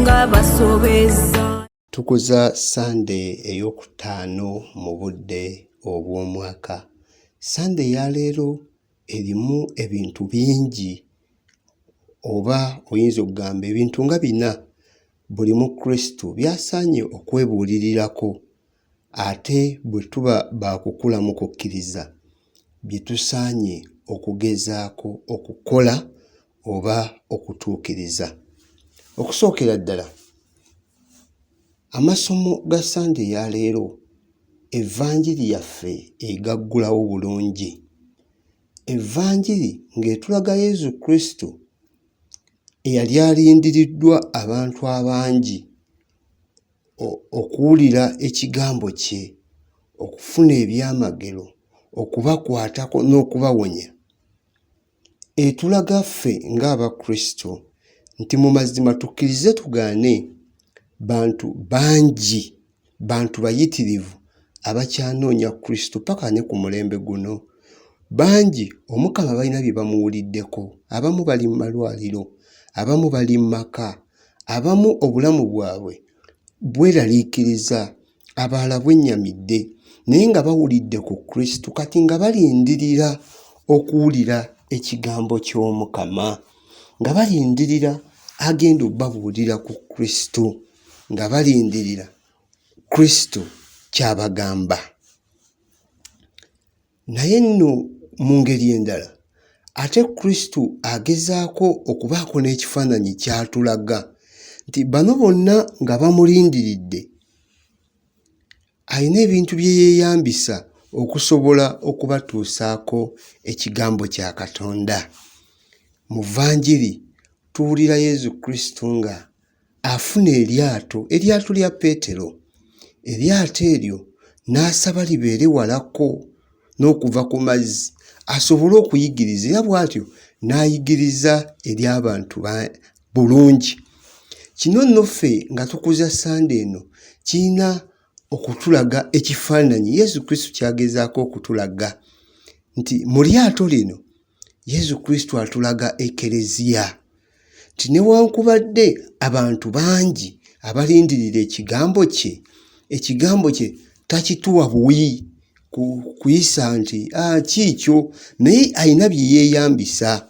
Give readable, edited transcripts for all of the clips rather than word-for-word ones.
Nga basobeza. Tukuza Ssande eyookutaano mu budde obw'omwaka. Ssande eya leero erimu ebintu bingi oba oyinza okugamba ebintu nga bina buli Mukristu by'asaanye okwebuulirirako ate bwe tuba baakukula mu kukkiriza bye tusaanye okugezaako okukola oba okutuukiriza. Okusookera ddala, amasomo ga Ssande eya leero Evanjiri yaffe egaggulawo bulungi. Evanjiri ng'etulaga Yesu Kristo eyali alindiriddwa abantu abangi okuwulira ekigambo kye, okufuna ebyamagero, okubakwatako n'okubawonya. Etulaga ffe ng'Abakristo nti mu mazima tukkirize tugaane, bantu bangi, bantu bayitirivu abakyanoonya Kristo paka ne ku mulembe guno. Bangi Omukama balina bye bamuwuliddeko, abamu bali mu malwaliro, abamu bali mu maka, abamu obulamu bwabwe bweraliikiriza abalala bwennyamidde naye nga bawulidde ku Kristo kati nga balindirira okuwulira ekigambo ky'Omukama, nga balindirira agenda obabuulira ku Kristo, nga balindirira Kristo ky'abagamba. Naye nno mu ngeri endala ate Kristo agezaako okubaako n'ekifaananyi ky'atulaga nti bano bonna nga bamulindiridde alina ebintu bye yeeyambisa okusobola okubatuusaako ekigambo kya Katonda. Mu Vanjiri tuwulira Yesu Kristo nga afuna eryato, eryato lya Peetero. Eryato eryo n'asaba libeere walako n'okuva ku mazzi asobole okuyigiriza era bw'atyo n'ayigiriza eri abantu bulungi. Kino nno ffe nga tukuza Ssande eno kirina okutulaga ekifaananyi Yesu Kristo ky'agezaako okutulaga nti mu lyato lino Yesu Kristo atulaga Ekereziya nti newankubadde abantu bangi abalindirira ekigambo kye, ekigambo kye takituwa buwi kuyisa nti ah, kiikyo, naye alina bye yeeyambisa.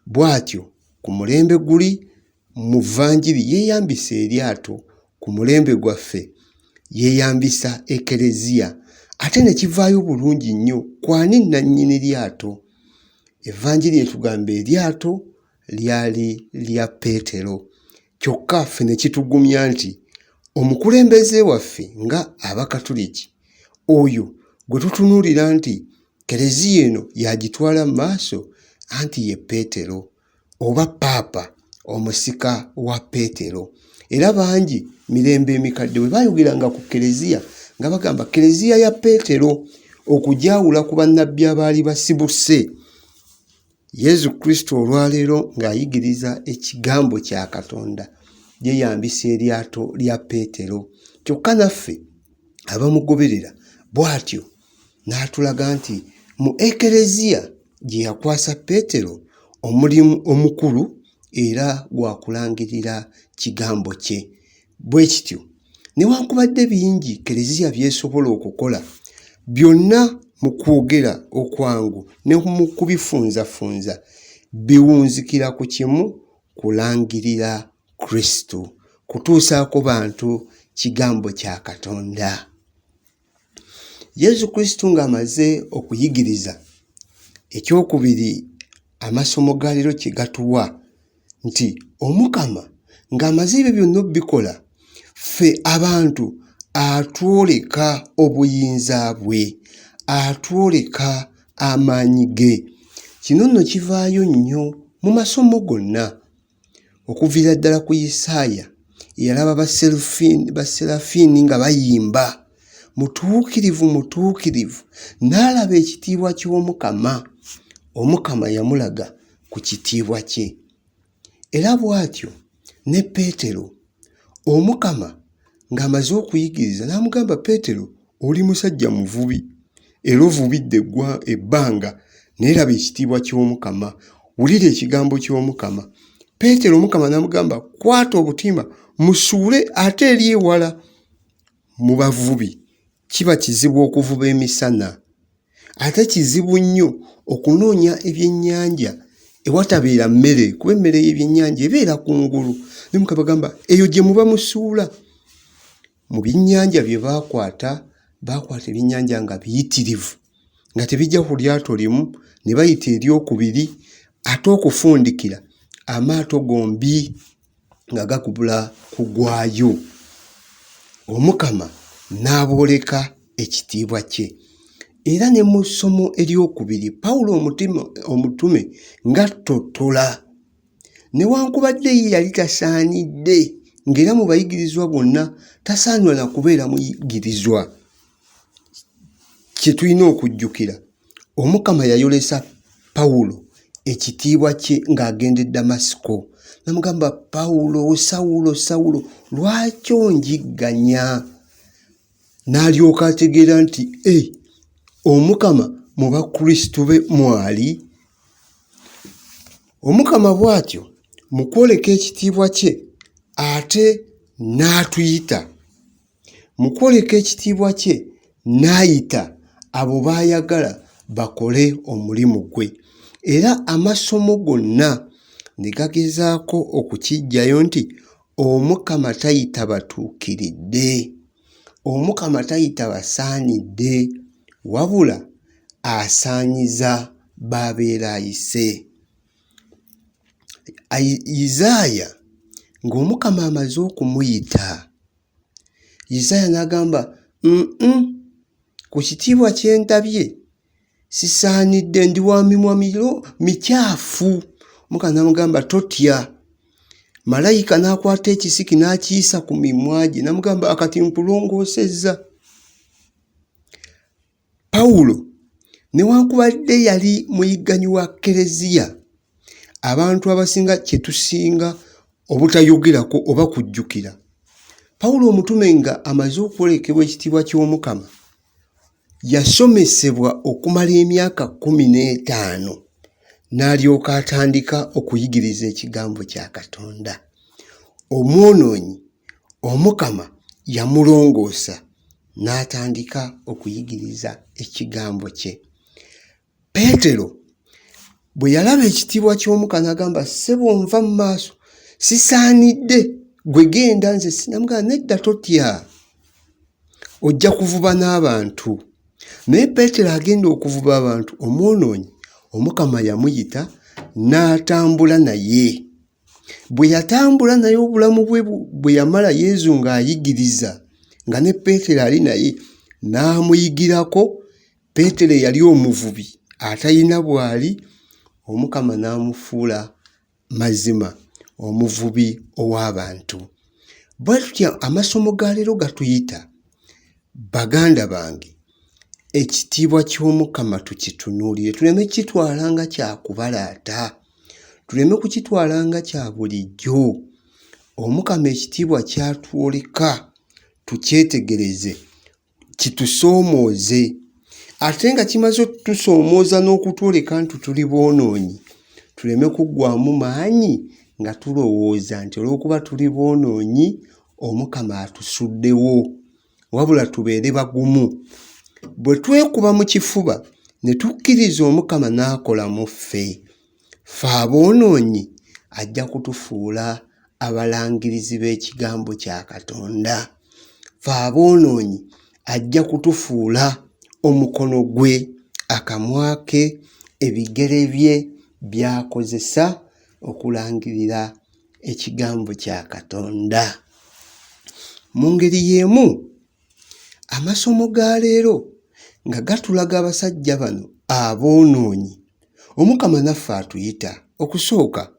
Bw'atyo ku mulembe guli mu Vanjiri yeeyambisa eryato, ku mulembe gwaffe yeeyambisa Ekereziya ate ne kivaayo bulungi nnyo ku ani nnannyini lyato. Evanjiri etugamba eryato lyali lya Peetero kyokka ffe ne kitugumya nti omukulembeze waffe nga Abakatuliki oyo gwe tutunuulira nti Kereziya eno y'agitwala mu maaso anti ye Peetero. oba Paapa omusika wa Peetero. Era bangi mirembe emikadde bwe baayogeranga ku Kkereziya nga bagamba Kkereziya ya Peetero okugyawula ku bannabbi abaali basibuse. Yesu Kristo olwaleero ng'ayigiriza ekigambo kya Katonda yeeyambisa eryato lya Peetero. Kyokka naffe abamugoberera bw'atyo n'atulaga nti mu Ekereziya gye yakwasa Peetero omulimu omukulu era gwa kulangirira kigambo kye. Bwe kityo, newankubadde bingi Kkereziya by'esobola okukola, byonna mu kwogera okwangu ne mu kubifunzafunza biwunzikira ku kimu, kulangirira Kristo, kutuusaako bantu kigambo kya Katonda. Yesu Kristo ng'amaze okuyigiriza, ekyokubiri amasomo ga leero kye gatuwa nti Omukama ng'amaze ebyo byonna obikola, ffe abantu atwoleka obuyinza bwe, atwoleka amaanyi ge. Kino nno kivaayo nnyo mu masomo gonna. Okuviira ddala ku Isaaya eyalaba baserafiini nga bayimba, Mutuukirivu, mutuukirivu, n'alaba ekitiibwa ky'Omukama. Omukama yamulaga ku kitiibwa kye. Era bw'atyo ne Peetero, Omukama ng'amaze okuyigiriza n'amugamba, Peetero, oli musajja muvubi era ovubidde ebbanga, naye laba ekitiibwa ky'Omukama, wulira ekigambo ky'Omukama. Peetero Omukama n'amugamba, kwata obutimba musuule ate eri ewala. Mu bavubi kiba kizibu okuvuba emisana, ate kizibu nnyo okunoonya ebyennyanja ewatabeera mmere, kuba emmere y'ebyennyanja ebeera kungulu. Naye Mukama agamba, eyo gye muba musuula. Mu byennyanja bye baakwata, baakwata ebyennyanja nga biyitirivu, nga tebijja ku lyato limu, ne bayita eryokubiri, ate okufundikira amaato gombi nga gakubula kugwayo. Omukama n'abooleka ekitiibwa kye. Era ne mu ssomo eryokubiri, Pawulo omutume ng'attottola Newankubadde ye yali tasaanidde, ng'era mu bayigirizwa bonna tasaanira na kubeera muyigirizwa. Kye tulina okujjukira, Omukama yayolesa Pawulo ekitiibwa kye ng'agenda e Damasiko. Namugamba, Pawulo, Sawulo, Sawulo, lwaki onjigganya? N'alyoka ategeera nti, e, Omukama mu Bakristu be mwali. Omukama bw'atyo mu kwoleka ekitiibwa kye ate n'atuyita. Mu kwoleka ekitiibwa kye n'ayita abo b'ayagala bakole omulimu gwe. Era amasomo gonna ne gagezaako okukiggyayo nti Omukama tayita batuukiridde, Omukama tayita basaanidde, wabula asaanyiza b'abeera ayise. Yisaaya ng'Omukama amaze okumuyita, Yisaaya n'agamba, mm ku kitiibwa kye ndabye sisaanidde, ndi wa mimwa mikyafu. Omukama n'amugamba, totya. Malayika n'akwata ekisiki n'akiyisa ku mimwa gye, n'amugamba, akati nkulongoosezza. Pawulo newankubadde yali muyigganyi wa Kkereziya, abantu abasinga kye tusinga obutayogerako oba kujjukira, Pawulo omutume nga amaze okwolekebwa ekitiibwa ky'Omukama, yasomesebwa okumala emyaka 15 n'alyoka atandika okuyigiriza ekigambo kya Katonda. Omwonoonyi Omukama yamulongoosa n'atandika okuyigiriza ekigambo kye. Peetero bwe yalaba ekitiibwa ky'Omukama n'agamba, ssebo nva mu maaso, sisaanidde gwe genda nze sinamugamba. Nedda, totya, ojja kuvuba n'abantu. Naye Peetero agenda okuvuba abantu, omwonoonyi Omukama yamuyita n'atambula naye. Bwe yatambula naye obulamu bwe bwe yamala Yezu ng'ayigiriza, nga ne Peetero ali naye, n'amuyigirako. Peetero eyali omuvubi atalina bw'ali, Omukama n'amufuula mazima omuvubi ow'abantu. Bwe tutyo amasomo ga leero gatuyita, baganda bange, ekitiibwa ky'Omukama tukitunuulire, tuleme kukitwala nga kya kubalaata. Tuleme kukitwala nga kya bulijjo. Omukama ekitiibwa ky'atwoleka tukyetegereze, kitusoomooze. Ate nga kimaze otusoomooza n'okutwoleka nti tuli boonoonyi, tuleme kuggwaamu maanyi nga tulowooza nti olw'okuba tuli boonoonyi Omukama atusuddewo. Wabula tubeere bagumu. Bwe twekuba mu kifuba ne tukkiriza Omukama n'akola mu ffe, ffe aboonoonyi ajja kutufuula abalangirizi b'ekigambo kya Katonda. Ffe aboonoonyi ajja kutufuula omukono gwe, akamwa ke, ebigere bye by'akozesa okulangirira ekigambo kya Katonda. Mu ngeri y'emu, amasomo ga leero nga gatulaga abasajja bano aboonoonyi, Omukama naffe atuyita okusooka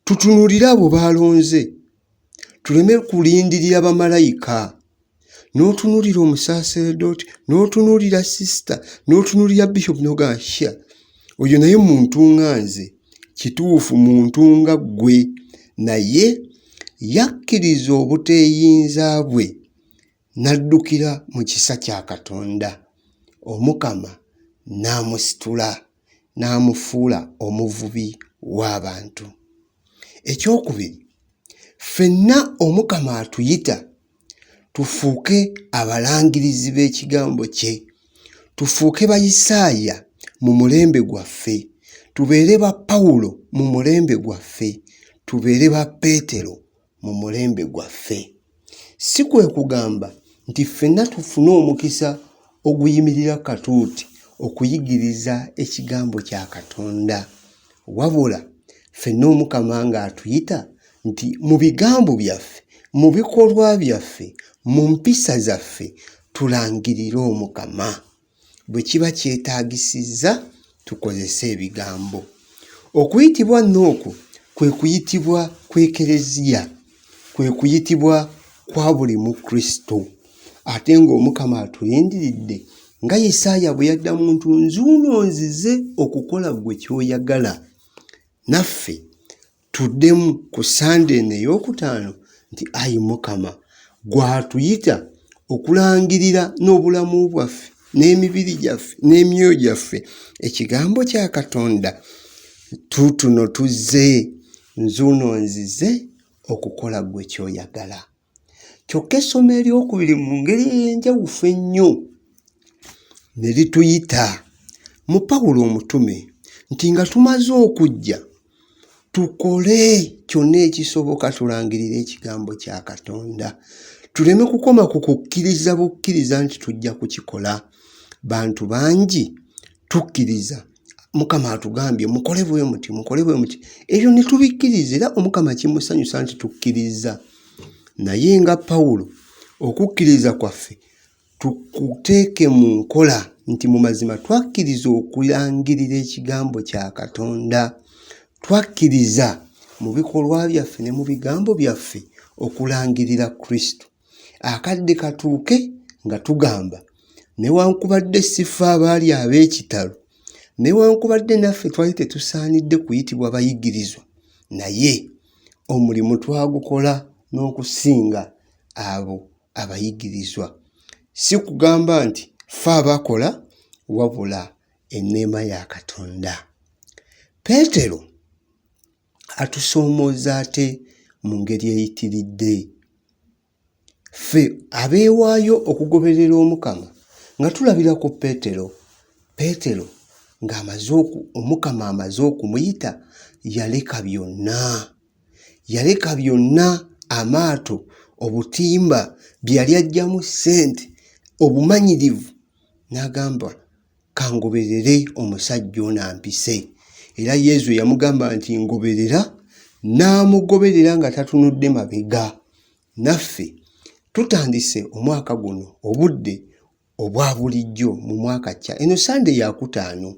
tutunuulire abo b'alonze, tuleme kulindirira bamalayika. N'otunuulira omusaaseredooti, n'otunuulira sisita, n'otunuulira bishop n'ogamba sha oyo naye muntu nga nze. Kituufu muntu nga ggwe, naye yakkiriza obuteeyinza bwe n'addukira mu kisa kya Katonda, Omukama n'amusitula n'amufuula omuvubi w'abantu. Ekyokubiri, ffenna Omukama atuyita tufuuke abalangirizi b'ekigambo kye, tufuuke ba Yisaaya mu mulembe gwaffe, tubeere ba Pawulo mu mulembe gwaffe, tubeere ba Peetero mu mulembe gwaffe. Si kwe kugamba nti ffenna tufune omukisa oguyimirira katuuti okuyigiriza ekigambo kya Katonda, wabula ffenna Omukama ng'atuyita nti mu bigambo byaffe, mu bikolwa byaffe, mu mpisa zaffe tulangirire Omukama. Bwe kiba kyetaagisizza tukozese ebigambo. Okuyitibwa nno okwo kwe kuyitibwa kw'Ekereziya, kwe kuyitibwa kwa buli Mukristo. Ate ng'Omukama atulindiridde nga Yisaaya bwe yaddamu nti nzuuno nzize okukola ggwe ky'oyagala. Naffe tuddemu ku Ssande eno eyookutaano nti ayi Mukama gw'atuyita okulangirira n'obulamu bwaffe n'emibiri gyaffe n'emyoyo gyaffe ekigambo kya Katonda, tuutuno tuzze, nzuuno nzize okukola ggwe ky'oyagala. Kyokka essomo eryokubiri mu ngeri ey'enjawufu ennyo ne lituyita mu Pawulo omutume nti nga tumaze okujja tukole kyonna ekisoboka tulangirire ekigambo kya Katonda. Tuleme kukoma ku kukkiriza bukkiriza nti tujja kukikola. Bantu bangi tukkiriza Mukama atugambye mukole bwe muti, mukole bwe muti, ebyo ne tubikkiriza era Omukama kimusanyusa nti tukkiriza. Naye nga Pawulo, okukkiriza kwaffe tukuteeke mu nkola nti mu mazima twakkiriza okulangirira ekigambo kya Katonda, twakkiriza mu bikolwa byaffe ne mu bigambo byaffe okulangirira Kristo. Akadde katuuke nga tugamba newankubadde si ffe abaali ab'ekitalo, newankubadde naffe twali tetusaanidde kuyitibwa bayigirizwa, naye omulimu twagukola n'okusinga abo abayigirizwa. Si kugamba nti ffe abakola, wabula enneema ya Katonda. Peetero atusoomooza ate mu ngeri eyitiridde. Ffe abeewaayo okugoberera Omukama nga tulabira ku Peetero, Peetero ng'amaze oku Omukama amaze okumuyita yaleka byonna, yaleka byonna amaato, obutimba bye yali aggyamu ssente, obumanyirivu n'agamba kangoberere omusajja ono ampise. Era Yezu yamugamba nti ngoberera, n'amugoberera nga tatunudde mabega. Naffe tutandise omwaka guno obudde obwa bulijjo mu mwaka kya eno Sande yakutaano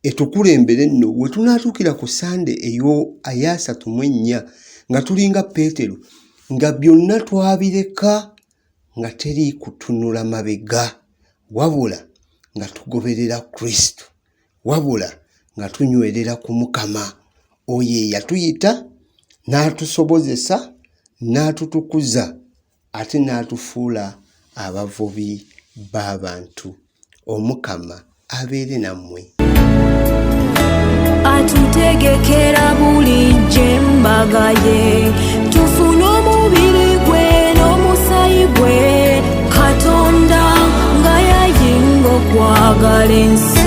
etukulembere nno we tunaatuukira ku Sande ey'asatu mu ennya nga tulinga Peetero nga byonna twabireka nga teri kutunula mabega wabula nga tugoberera Kristo, wabula nga tunywerera ku Mukama oyo eyatuyita n'atusobozesa n'atutukuza ate n'atufuula abavubi b'abantu. Omukama abeere nammwe. Atutegekera bulijjo embaga ye, tufune omubiri gwe n'omusayi gwe, Katonda nga yayinga okwagala ensi.